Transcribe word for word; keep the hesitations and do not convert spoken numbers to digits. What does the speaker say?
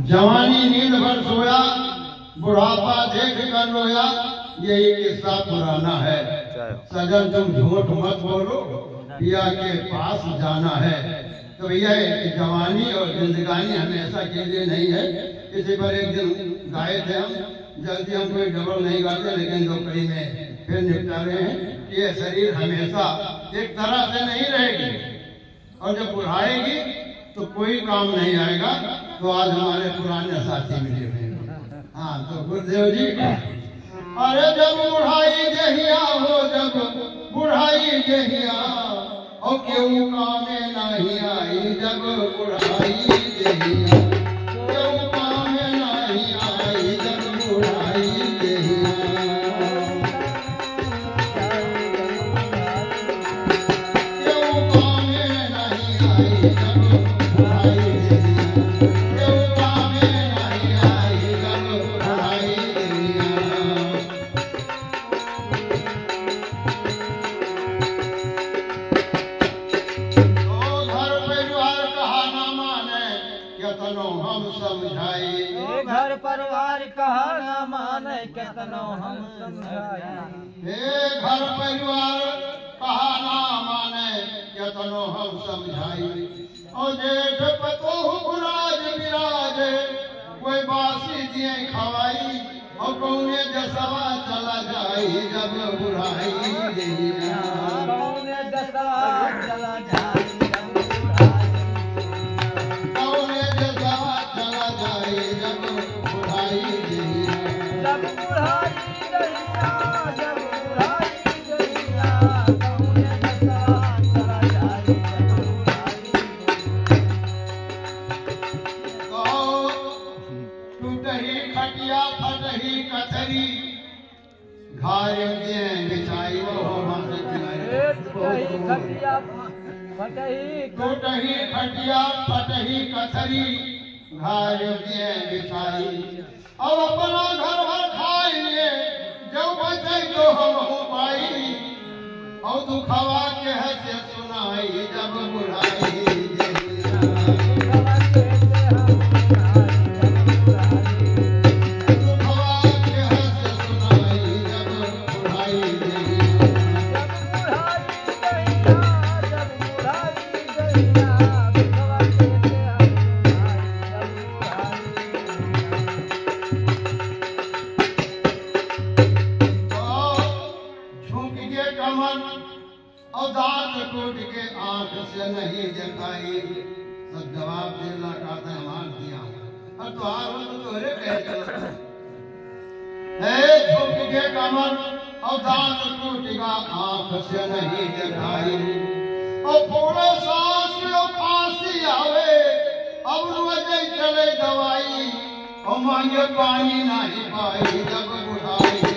जवानी नींद भर सोया, बुढ़ापा देख कर रोया, यही किस्सा पुराना है। सजन तुम झूठ मत बोलो, पिया के पास जाना है। तो भैया, ये जवानी और जिंदगानी हमेशा के लिए नहीं है। इसी पर एक दिन गाए थे हम, जल्दी हम कोई डबल नहीं गाते, लेकिन दो कड़ी में फिर निपटा रहे हैं कि ये शरीर हमेशा एक तरह से नहीं रहेगी। और जब बुढ़ाएगी तो कोई काम नहीं आएगा। तो आज हमारे पुराने साथी मिले हुए हैं। हाँ, तो गुरुदेव जी, अरे जब बुढ़ाई देहिया हो, जब बुढ़ाई देहिया, और केहू कामे नहीं आई जब बुढ़ाई देहिया, केहू कामे नहीं आई जब बुढ़ाई देहिया। तो घर परिवार कहा ना माने, केतनो हम समझाई। ए घर परिवार कहा ना माने, केतनो हम समझाई। हे घर परिवार कहा ना माने, केतनो हम समझाई। और जेठ पतोह बुराज बिराज, कोई बासी दिए खवाई। और कौने देसवा चला जाई जब बुढ़ाई देहिया। कौने देसवा चला जाई जब बुढ़ाई। कौने देसवा चला जाई जब बुढ़ाई देहिया। जब बुढ़ाई देहिया, जब बुढ़ाई देहिया, कौने देसवा चला जाई जब बुढ़ाई देहिया। कहो, टूटही खटिया फटही कथरी, घायल जे बिछाई वो हो माथे किनारे। ए, टूटही खटिया फटही टूटही खटिया फटही कथरी, घायल जे बिछाई। अब अपना घर भर खाई लिए, जब बचे तो हम हो पाई। और दुखवा के हंसे सुनाई जब बुढ़ाई देहिया। दुखवा के हंसे सुनाई जब बुढ़ाई देहिया। झुक के कमर और दांत टूट के आंख से नहीं देखाई। सब जवाब देला का था हमार दिया। और तो आर हो तो तोहरे कहे चला। हे झुक के कमर और दांत टूट गा आंख से नहीं देखाई। और पूरे सांस लो खांसी आवे, अब रोजे चले दवाई। और मांगे पानी नहीं पाई जब बुढ़ाई।